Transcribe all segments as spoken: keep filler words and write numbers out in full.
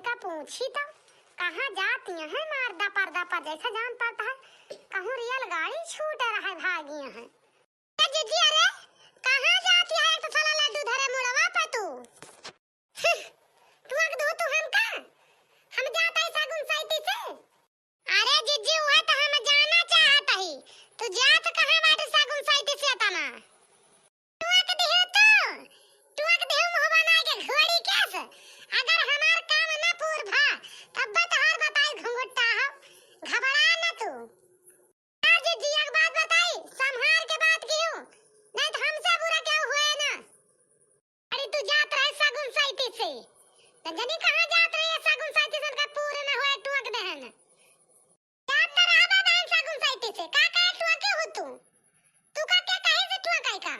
का पूछी तो कहाँ जाती हैं मार दपर दपर, जैसे जान पड़ता है कहूँ रेलगाड़ी छूट रहा है, भागी हैं। ए जीजी, अरे कहाँ जाती है एक तो साला लड्डू धरे मुड़वा पे तू? हम्म, तू अक दू तू हमका, हम जाता है सगुन सैती से। अरे जीजी, उहे तो हम जाना चाहत ही, तू जात कहाँ बाटे सगुन सैती से तना? टोक दिहु तू, टोक दिहु मुँह बनाए के घोड़ी केस। अगर हमार काम न पूर भा, तब तोहार बताई घुंघुट्टा हो, घबरा न तू। यार जीजी, एक बात बताई, संभाल के बात किहु, नहीं तो हमसे बुरा केहू होए ना। अरे तू जात रहे सगुन सैती से, न जानी कहाँ जात रहे सगुन सैती से, उनका पूरे न होए टोक देहन। जात तो रहबा बहन सगुन सैती से, का कहे टोके हो तू? तू का के कहे से टोकाई का?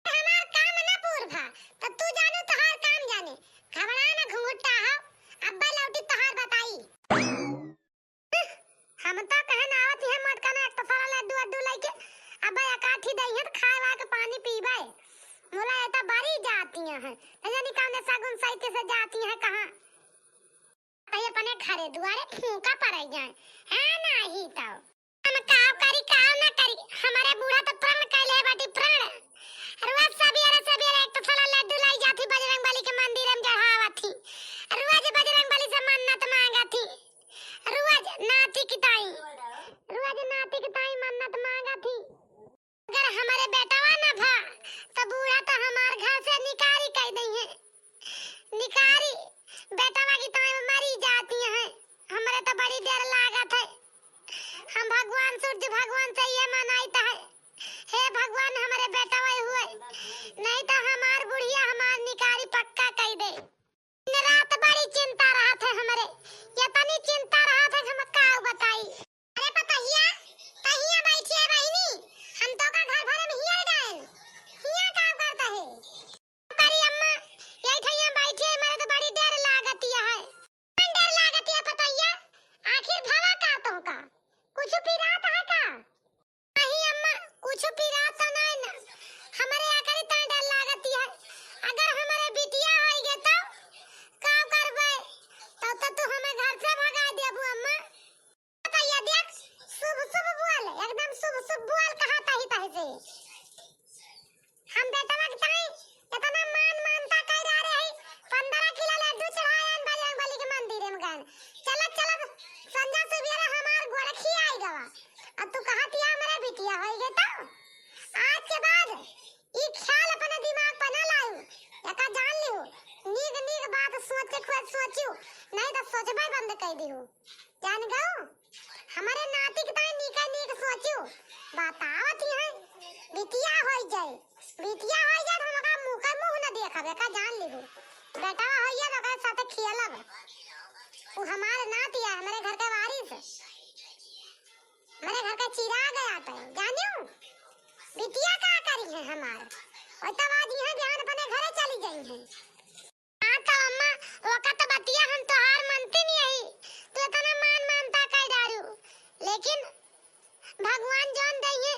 हमार काम ना पूर भा, त तू जानू तोहार काम जाने। घबरा ना घुंघुट्टा हो, अब्बा लौटी तोहार बताई। हम तो कहन आवत है मटका ना एक तो साला लड्डू अड्डू लइके, अब्बा एकाठी दइहन खाए वाए के पानी पीबे। मोला एता बड़ी जाती हैं, न जानी कौने सगुन सैती से जाती हैं कहाँ। कहीं अपने घरे दुआरे फूंका पड़े जाए, है नाही तो। हम काव करी, काव ना करी, हमारे बूढ़ा तो प्रण कैले बाटी, प्रण। रोज सबेरे सबेरे एक तो थोड़ा लड्डू लाई जाती बजरंग बली के मंदिर में चढ़ावत ही। रोज बजरंग बली से मन्नत मांगत ही। रोज नाती की ताई, रोज नाती की ताई मन्नत मांगत ही। अगर हमरे बेटवा न भा, त बूढ़ा त हमार घर से निकारी कइ दइहें। निकारी, बेटवा की ताई मरी जाती हैं। हमरे त बड़ी डर लागत है। हम भगवान सूरज भगवान से ये मनाइत है, हे भगवान, हमरे बेटवा हुए, नहीं त हमार बुढ़िया हमार निकारी पक्का कइ दे। दिन रात बड़ी चिंता रहत है हमरे, यतनी चिंता रहत है कि हम काउ बताई। अरे पतहिया, तहिया बैठी है बहिनी, हम तो का घर भरे में हियर डायल, हिया काम करता है। करी अम्मा, यही ठैया बैठी है, मरे तो बड़ी डर लागत है। कौन डर लागत है पतहिया? आखिर भवा का तो का? कुछ पिरात है का? नहीं अम्मा, कुछ पिरात तो नहीं ना। हमरे आखिर इतना डर लागत है। अगर हमरे बिटिया होई गे तो का करबे? तब तो तू हमें घर से भगा देबू अम्मा। पतहिया देख, शुभ शुभ बोल, एकदम शुभ शुभ बोल, कहा तही तही से। हम बेटवा के ताई इतना मान मानता कर रहे हैं, पन्द्रह किलो लड्डू चढ़ाए बजरंग बली के मंदिर में गए। चलत चलत संझा सुबेरे हमार गोरखी आई गवा। अब तू कहत या हमरे बिटिया होई गे तो? आज के बाद ई ख्याल अपने दिमाग पर ना लाऊ, एका जान लियो। नीक नीक बात सोचे खुद सोचियो, नहीं तो सोचबे बंद कर दियो। जान गऊ, हमरे नाती के ताई नीके नीक सोचियो। बतावत ही है, बिटिया होई जाए, बिटिया होई जाए तो हम ओकरा मुँह के मुँह न देखब, एका जान लियो। बेटवा होई जाए तो ओकरे साथे खेलब। उ हमार नाती है, हमरे घर के वारिस। हमरे घर के चिराग आटे, जानियो? बिटिया का करी है हमार? ओइ तब आज यहाँ बिहान अपने घरे चली गई है। हाँ तो अम्मा, ओका तो बतिया हम तोहार मनती नहीं है, तू इतना मान मानता कर डारू, लेकिन भगवान जौन दइहे,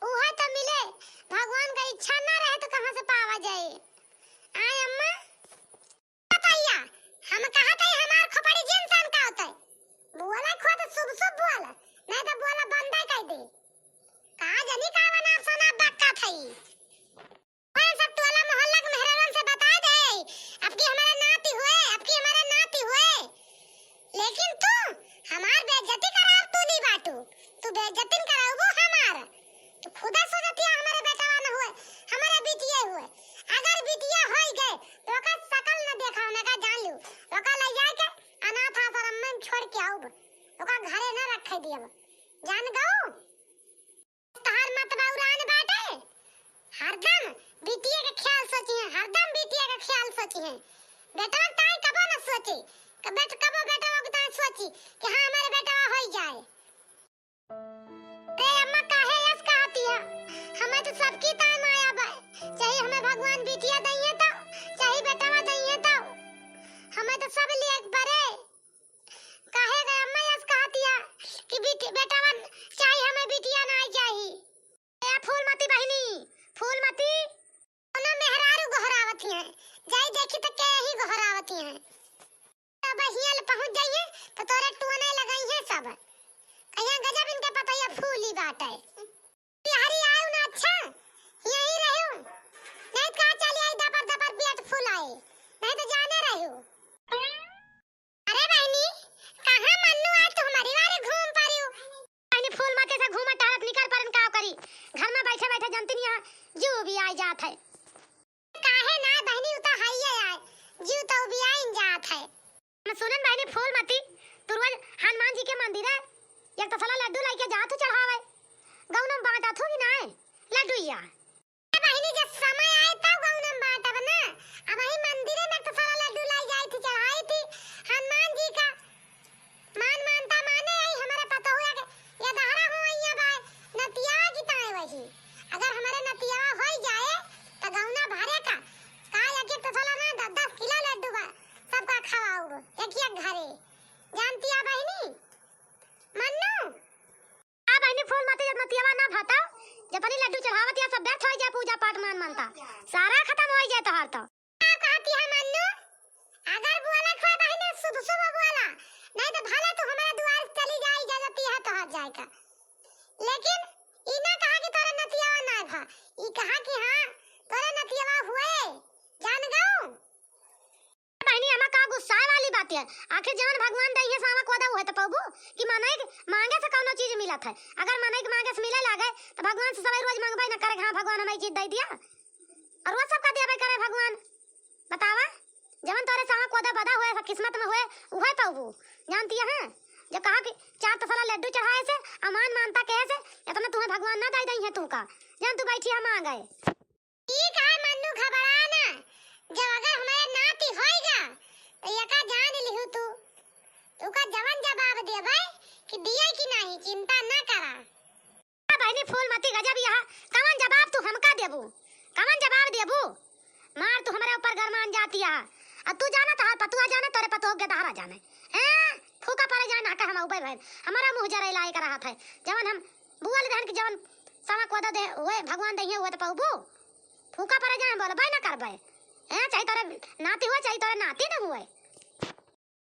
उहे तो मिले। भगवान का इच्छा ना रहे तो कहाँ से पावा जाए? आय अम्मा? पतहिया, हम कहा थे हमार खोपड़ी जिन सन का होता है। बोला खुद शुभ शुभ बोल, नहीं तो बोला बंदा कर दे। का जानी का बना सना बक्का थई। ओए सब टोला मोहल्ला के मेहरारन से बता दे, अब की हमारे नाती हुए, अब की हमारे नाती हुए। लेकिन तू हमार बेइज्जती कराव तू नहीं बाटू, तू बेइज्जती करावबू हमार। तू खुदा सोचतिया हमारे बेटवा न हुए, हमारे बिटिया हुए। अगर बिटिया होई गए तो ओका शकल न देखाव, न का जान लू। ओका ले जाए के अनाथ आश्रम में छोड़ के आउब, ओका घरे न रखे दियब। जान गऊ? तहार मत बउरान बाटे, हरदम बिटिया के ख्याल सोची है, हरदम बिटिया के ख्याल सोची है। बेटवा ताई कबो न सोची कि बेट कबो बेटवा के ताई सोची कि हाँ हमारे बेटवा होई जाए। रे अम्मा काहे यस कहती है? हमें तो सबकी ताई माया बा, चाहे हमें भगवान बिटिया दइए तो, चाहे बेटवा दइए तो, हमें तो सब लिए एक बरे। काहे रे अम्मा यस कहतिया कि बेटी, बेटवन चाही, हमें बिटिया नाई चाही। ए फूलमती बहिनी, फूलमती। कोनो मेहरारू गोहरावत हैं, जाई देखी त के ही गोहरावत हैं। तब ही चल पहुँच जाइए तो तोरे टोने लगइहे सब। कहिया गजब इनके पतोहिया फूली बाटे। बिहारी आयो ना, अच्छा यहीं रहो, नहीं तो कहा चली आई दपर दपर पेट फुलाए, नहीं तो जाने रहो। अरे बहिनी, कहाँ मन्नू आज तू हमारी वारे घूम परियो? बहिनी फूलमती से घूमत टहरत निकर परन, काव करी? घर में बैठे बैठे जनती नहीं यहाँ जीव भी आइ जात है। काहे ना बहिनी, उ तो हइये आए, जीव तो उबियाइन जात है। हम सुनन बहिनी फूलमती, तू रोज हनुमान जी के मंदिर है, एक तसला लड्डू लइके जात हू चढ़ावे, गउनम बाँटत हू कि नाय लड्डूइया? ए बहिनी, जब समय आए तब गउनम बाँटब ना। अबहीं मंदिरे में एक तसला लड्डू लाई जाई थी, चढ़ाई थी हनुमान जी का। मान मानता माने आई हमरे पतोहुआ के, ये दहरा हो अइया बाय, नतिया की ताए वही। अगर हमरे नतिया होइ जाए, त गउना भरे का, का एक एक तसला ना, दस दस किलो लड्डू बा, सबका खवाउब, एक एक घरे। जानतिया बहिनी? मन्नू? आ बहिनी फूलमती, जब नतियवा ना भाता, जतनी लड्डू चढ़ावत या सब व्यर्थ होइ जाए, पूजा पाठ मान मानता, सारा खतम होइ जाए तोहार तो। का कहती है मन्नू? अगर बोला खोए बहिनी शुभ शुभ बोला, नहीं तो भले तू हमारे दुआर से चली जाए, इजाजत है तोहार जाए का। लेकिन ई ना कहा कि तोरे नतियवा ना भा, ई कहा कि हाँ, तोरे नतियवा हुए, जान गऊ। बहिनी, एमा का गुस्साए वाली बात है? आखिर जवन भगवान दइहे सावा कोदा उहे त पउबू, कि मनई के माँगे से कउनो चीज मिलत है। अगर मनई के माँगे से मिले लागे, त भगवान से सबही रोज माँगबे न करे, "हाँ भगवान, हमें ई चीज दइ दिया।" अउर रोज सबका देबे करे भगवान। बतावा, जवन तोरे सावा कोदा बदा हुए, किस्मत में हुए, उहे पउबू। जानती है, जो कहा कि चार तसला लड्डू चढ़ाए से, अमान मानता कहे से, इतना तुम्हें भगवान ना दइ दइहे तू का। जान तू बैठी है माँगे। ठीक है मन्नू, घबरा ना, जब अगर हमारे नाती होइगा, तो एका जान लिहू तू, तू का जवन जवाब देबे कि दिए कि नहीं, चिंता ना करा। आ बहिनी फूलमती गजब यह, कवन जवाब तू हमका देबू, कवन जवाब देबू? मार तू हमरे ऊपर गरमान जाती है, अब तू जाना, तोहार पतुआ जाने, तोरे पतुआ के दहरा जाने, हैं? फूका पड़े जाए ना, का हम उबे भइल, हमारा मुँह जरे लायक रहत है, जवन हम बुआ ले रहन कि जवन सावा कोदा दे, उहे भगवान दइहे, उहे त पउबू। फूका पड़े जाए, बोलबे ना करबे। ए, चाहे तोरे नाती हुए, चाहे तोरे नाती न हुए।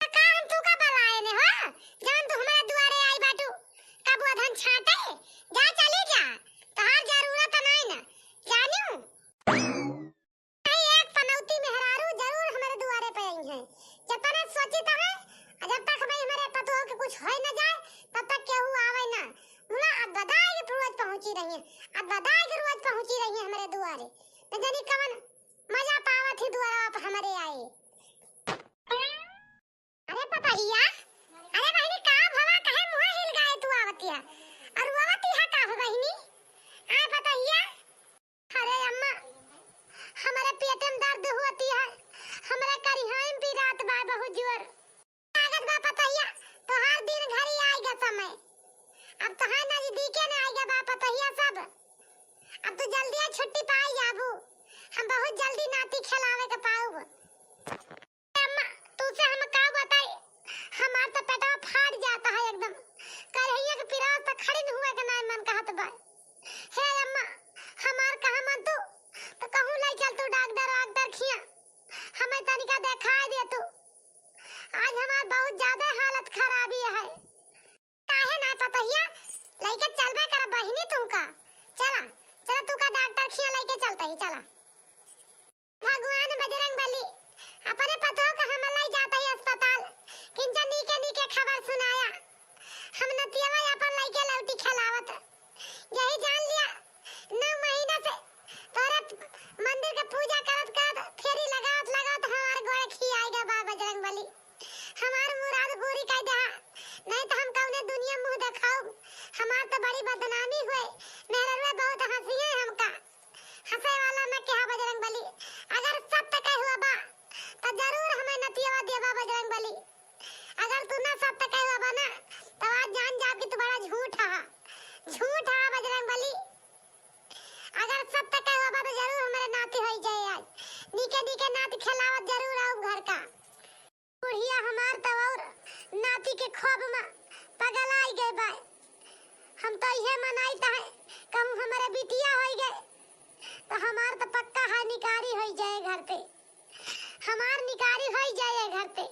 त का हम तू का बलाए ने हो? जवन तू हमारे दुआरे आई बाटू, का बुआ धन छाटे? जा, चली जा, तोहार जरूरत नहीं ना, जानियो। भाई, एक पनौती मेहरारू जरूर हमरे दुआरे पे आई है। जब तक सोचित है, जब तक भाई हमरे पतोह के कुछ होए न जाए, तब तक केहू आवे ना। मुला अब बदाई के रोज पहुँची रही है, अब बदाई के रोज पहुँची रही है हमरे दुआरे। न जानी कवन मजा पावत ही दुआरा पे हमरे आए। अरे पतहिया, अरे बहिनी, का भवा, काहे मुँह हिल गए तू आवतिया? और रोवती है का हो बहिनी? आए पतहिया, अरे अम्मा, हमरे पेट में दर्द होती है, हमरे करिहाई में पिरात बा बहुत जोर। लागत बा पतहिया, तोहार दिन घरी आइगा समय। अब तोहार नजदीके न आइगा बा पतहिया सब। अब तू जल्दिया छुट्टी पाई जाबू, हम बहुत जल्दी नाती खेलावे के पाउब। अम्मा, तुसे हम का बताई, हमार तो पेटवा फाट जाता है एकदम। करहिया के पिरास तो खड़ी न हुए के नाय मन कहत बा। हे अम्मा, हमार कहा मन तू, तो कहूँ लाई चल तू डॉक्टर, डॉक्टर खिया, हमें तनिका देखाई दे तू। आज हमार बहुत ज्यादा हालत खराबी है। काहे ना पतहिया, लइके चलबे करब बहिनी तुमका। चला, चला तुका डॉक्टर खिया लइके चलते ही, चला। भगवान बजरंग बली, अपने पतोह का हम लइ जात ही अस्पताल, किंचा नीके नीके खबर सुनाया। हम नतियवा अपन लइके लौटी खेलावत। यही जान लिया, नौ महीना से तोरे मंदिर के पूजा करत करत, फेरी लगावत लगावत हमार गोड़ खियाइगा बा बजरंग बली। हमार मुराद पूरी कर दे, नहीं तो हम कौने दुनिया मुँह देखाउब। हमार तो बड़ी बदनामी हुए, मेहररुआ बहुत हँसी है हमका। हँसे वाला में कहा बजरंग बली, अगर सत्य कहे हुआ बा, तो जरूर हमें नतियवा देबा बजरंग बली। अगर तू ना सत्य कहे हुआ बा ना, तो आज जान जाब कि तू बड़ा झूठ हा, झूठ हा बजरंग बली। अगर सत्य कहे हुआ बा, तो जरूर हमारे नाती होई जाए आज। नीके नीके नाती खेलावत जरूर आउब घर का। बुढ़िया हमार तो और नाती के ख्वाब में पगल आई गए बा। हम तो इहे मनाइत है, कहूँ हमारे बिटिया होई गए, तो हमार तो पक्का है निकारी होई जाए घर पे, हमार निकारी होई जाए घर पे।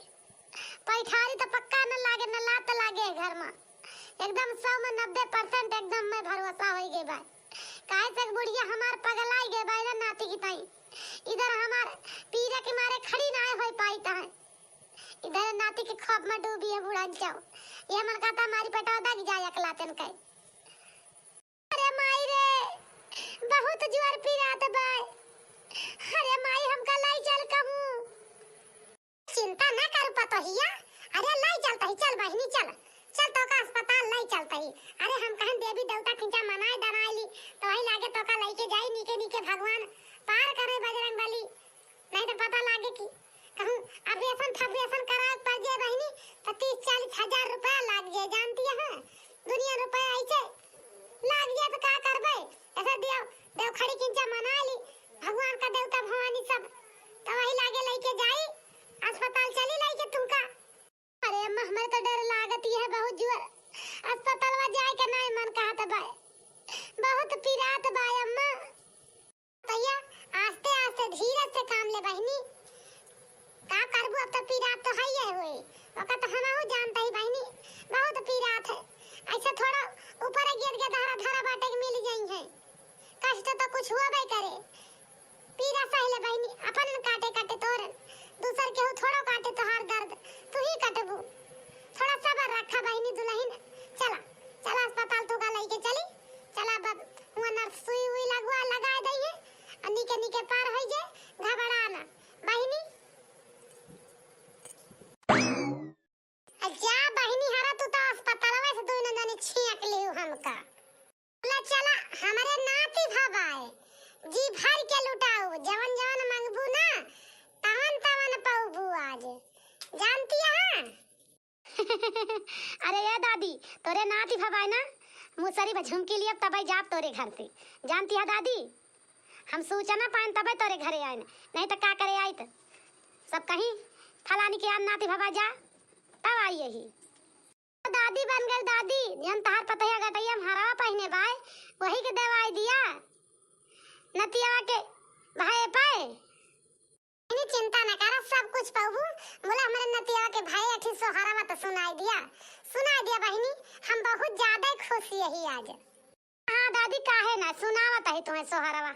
पैठारी त पक्का न लागे, न लात लागे घर मा। एकदम सौ में नब्बे percent एकदम मैं भरोसा होइ गए बा। काहे से बुढ़िया हमार पगलाइ गए बा ना नाती की ताई। इधर हमार पीरा के मारे खड़ी ना होइ पाइत है। इधर नाती के खौफ में डूबी है बुढ़न चौ। ये मन कहता हमारी पेटवा दग जाए अकलातन के। अरे माई रे, बहुत जोर पिरात बा। अरे माई, हमका लाई चल कहूँ। चिंता ना करू पतोहिया, अरे लाई चलतही, चल बहिनी चल, चल तोका अस्पताल लाई चलतही। अरे हम कहन देवी देवता किंचा मनाए दनाए ली, तो वही लागे तोका लइके जाई नीके नीके भगवान पार करे बजरंग बली। नहीं तो पता लागे कि कहूँ operation थपरेशन कराए पड़ जाए बहिनी, तो तीस चालीस हजार रुपया लाग जाए, जानती है? दुनिया रुपया ऐसे लाग जाए तो का करबे? ऐसे देव, देव खड़ी किंचा मना ली, भगवान का देवता भवानी सब, तो वही लागे लइके जाई, अस्पताल चली लइके तुमका। अरे अम्मा, हमरे तो डर लागत है बहुत जोर, अस्पतालवा जाए के नहीं मन कहत बा, बहुत पिरात बा अम्मा। भैया, आस्ते आस्ते धीरज से काम ले बहिनी। का करबू, अब तो पीरात तो है ये हुई। ओका तो हमहू जानत ही बहिनी, बहुत पीरात है। ऐसे थोड़ा ऊपर गिर के धरा धरा बाटे के मिल जाई है। कष्ट तो कुछ होबे करे। पीरा सह ले बहिनी, अपन काटे काटे तोर, दूसर केहू थोड़ो काटे तोहार दर्द, तू ही कटबू। थोड़ा सबर रखा बहिनी दुलहिन। चला, चला अस्पताल तू का लइके चली। चला अब हुआ नर्स सुई उई लगवा, लगाए दई है, आ नीके नीके पार होई जे, घबरा ना बहिनी। आ जा बहिनी हरा, तू तो अस्पतालवा से दुइनो जनी छिंक लिहू हमका। बोला चला हमरे नाती भवाए, जी भर के लुटाऊ, जवन जवन मंगबू ना, तवन तवन पौबू आज, जानती है? अरे ए दादी, तोरे नाती भवाए ना, मुसरी भा झुमकी लिए तबे जाब तोरे घर से, जानती है दादी? हम सूचना पाएन तबे तोरे घरे आएन, नहीं तो का करे आइत? सब कहीं फलानी के यहाँ नाती भवा जा, तब आई यही। दादी बन गई दादी, जन तहार पतहिया गटैया में हरवा पहिने बाय, वही के देवाई दिया। नतियावा के भाई पाए। इन्हीं चिंता न करा, सब कुछ पाऊबू। बोला हमरे नतियावा के भाई अठी सोहरवा तो सुनाई दिया, सुनाई दिया बहिनी, हम बहुत ज्यादा खुश यही आज। हाँ दादी, काहे ना, सुनावत ही तुम्हें सोहरवा।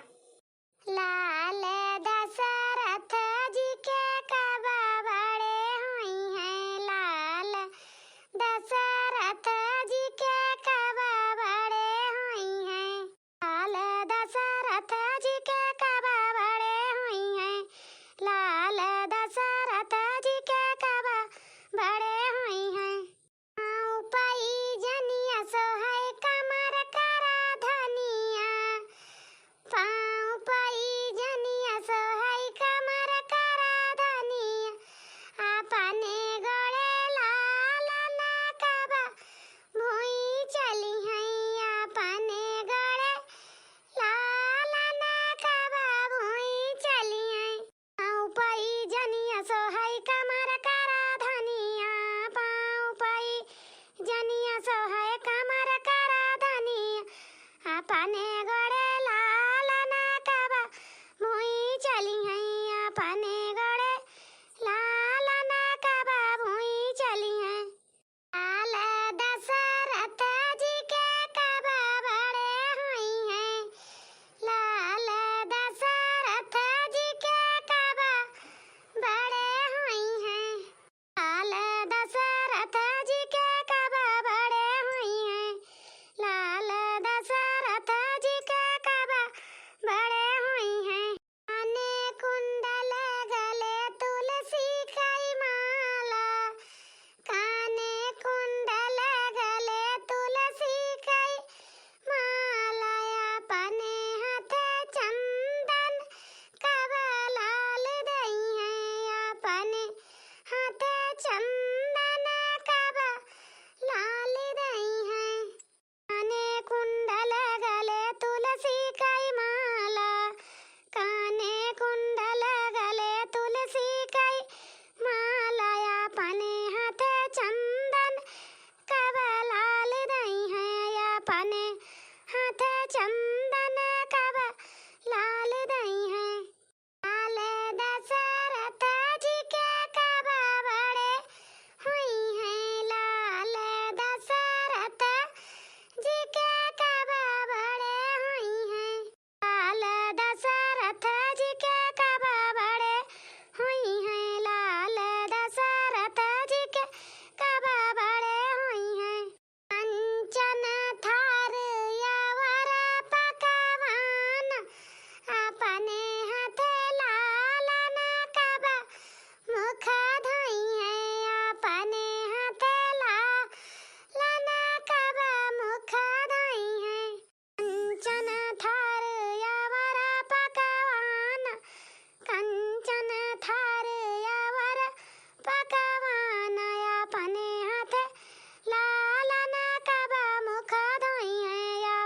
लाल दशरथ जी के कब बड़े हुई हैं, लाल दशरथ जी के कब बड़े हुई हैं, लाल दशरथ जी के कब बड़े हुई हैं, लाल दशरथ जी के कब बड़े हुई हैं। पाँव पई जनिया सोहै कमर करा धनिया, पाँव पई जनिया सोहै कमर करा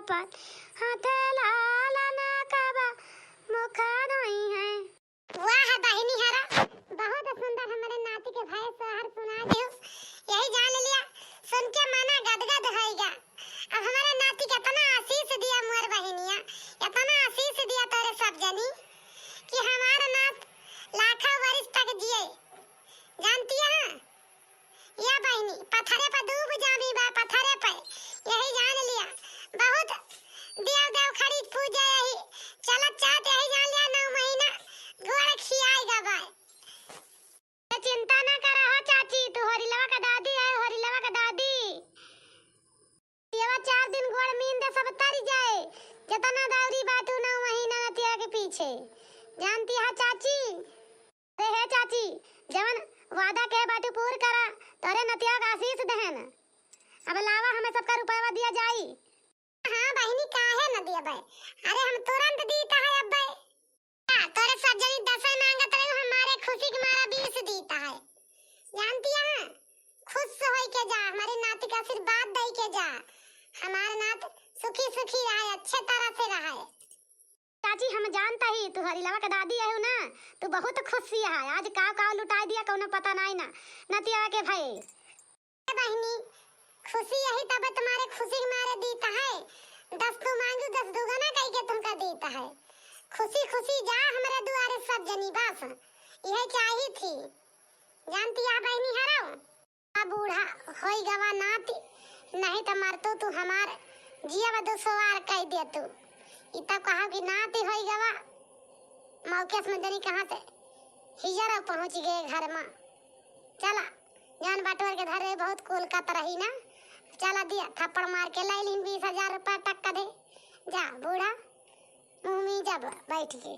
पर, हाथे लाल ना कबा मुखा नहीं है। वाह बहिनी हरा, बहुत सुंदर हमरे नाती के भैं सोहर सुना दियो। यही जान लिया, सुन के मना गदगद होइगा। अब हमरे नाती के इतना आशीष दिया मोर बहिनिया, इतना आशीष दिया तोरे सब जनी कि हमार नात लाखों बरिस तक जिए। जानती है? या बहिनी, पथरे पे दूब जामी बा, पथरे पे। यही जान लिया, बहुत देव देव खड़ी पूजा यही चलत चाहत, यही जान लिया, नौ महीना गोड़ खियाई गवा। तो चिंता ना करा हो चाची, तू होरिलवा का दादी है, होरिलवा का दादी। येवा चार दिन गोड़ मीन दे, सब तरी जाए। जतना दौरी बाटू नौ महीना नतिया के पीछे, जानती है चाची? अरे हे चाची, जवन वादा के बाटू पूर करा, तोरे नतिया का आशीष दहन। अब लावा, हमें सबका रुपयवा दिया जाई। हाँ बहिनी, काहे न दियबे? अरे हम तुरंत दीता है अब्बे। का तोरे सब जनी दसै मांगत रहे, हमारे खुशी के मारा बीस दीता है। जानती है, खुश होई के जा, हमारे नाती का आशीर्वाद दई के जा, हमार नात सुखी सुखी रहे, अच्छे तरह से रहे। चाची, हम जानता ही तू होरिलवा के दादी अहू ना, तू बहुत खुशी है। आज काव काव लुटाई दिया, कौनो पता नाई ना। नतिया के भैं। ए बहिनी, खुशी यही तब तुम्हारे खुशी के मारे दीत है, दस तू मांगू दस दुगना कई के तुमका दीत है। खुशी खुशी जा हमरे दुआरे सब जनी बस, यह चाही थी। जानती है बहिनी हरो? आ बूढ़ा होई गवा नाती, नहीं त मरतू तू हमार जियब दुसवार कई देतू। ई त कहा कि नाती होई गवा, मौके से जनी कहाँ से हिजर पहुँच गए घर में। चला, जान बटोर के धरे बहुत कुल का तरही ना। चला दिया, थप्पड़ मार के लै लीन बीस हजार रुपया टक्का दे। जा बूढ़ा, मुँह में जब बैठ के।